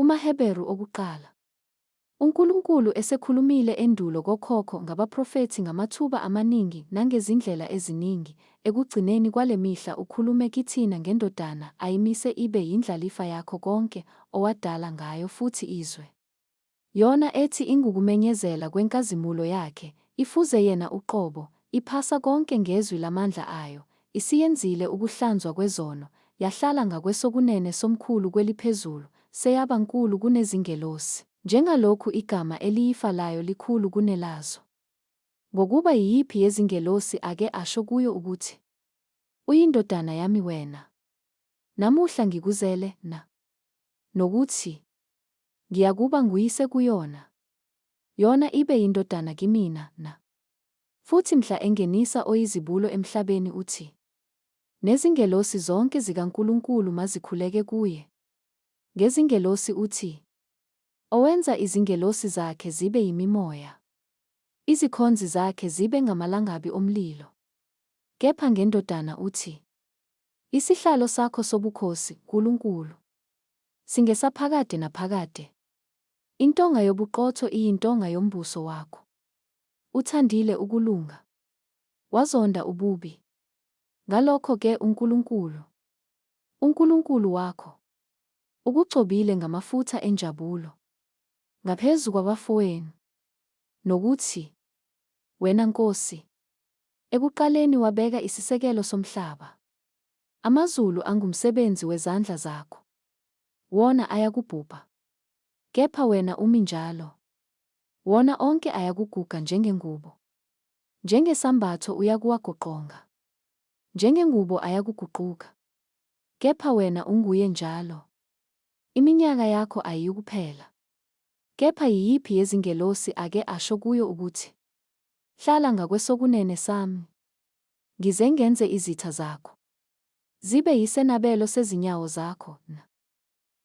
KumaHeberu okuqala. UNkulunkulu esekhulumile endulo kokhokho ngabaprofethi ngamathuba amaningi nangezindlela eziningi, ekugcineni kwale mihla ukhulume kithina ngeNdodana ayimise ibe yindlalifa yakho konke, owadala ngayo futhi izwe. Yona ethi ingukumenyezela kwenkazimulo yakhe, ifuze yena uqobo, iphasa konke ngezwi lamandla ayo, isiyenzile ukuhlanzwa kwezono, yahlala ngakwesokunene soMkhulu kweliphezulu, seyaba nkulu kunezingelosi, njengalokhu igama eliyifa layo likhulu kunelazo. Ngokuba yiyiphi yezingelosi ake asho kuyo ukuthi, Uyindodana yami wena, namuhla ngikuzele, na? Nokuthi, Ngiyakuba nguyise kuyona, yona ibe yindodana kimina, na? Futhi mhla engenisa oyizibulo emhlabeni uthi, Nezingelosi zonke zikaNkulunkulu mazikhuleke kuye. Ngezingelosi uthi, Owenza izingelosi zakhe zibe yimimoya, izikhonzi zakhe zibe ngamalangabi omlilo. Kepha ngeNdodana uthi, Isihlalo sakho sobukhosi, Nkulunkulu, singesaphakade naphakade. Intonga yobuqotho iyintonga yombuso wakho. Uthandile ukulunga, wazonda ububi. Ngalokho-ke uNkulunkulu, uNkulunkulu wakho, ukugcobile ngamafutha enjabulo ngaphezu kwabafowenu, nokuthi, Wena Nkosi, ekuqaleni wabeka isisekelo somhlaba. Amazulu angumsebenzi wezandla zakho, wona ayakubhubha, kepha wena umi njalo, wona onke ayakuguga njengengubo. Njengesambatho uyakuwagoqonga, njengengubo ayakuguquka. Kepha wena unguye njalo, iminyaka yakho ayiyukuphela. Kepha yiyiphi yezingelosi ake asho kuyo ukuthi, Hlala ngakwesokunene sami, ngize ngenze izitha zakho zibe yisenabelo sezinyawo zakho, na?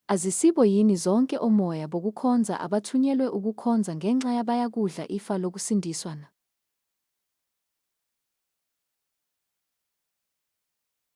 Azisibo yini zonke omoya bokukhonza abathunyelwe ukukhonza ngenxa yabayakudla ifa lokusindiswa na?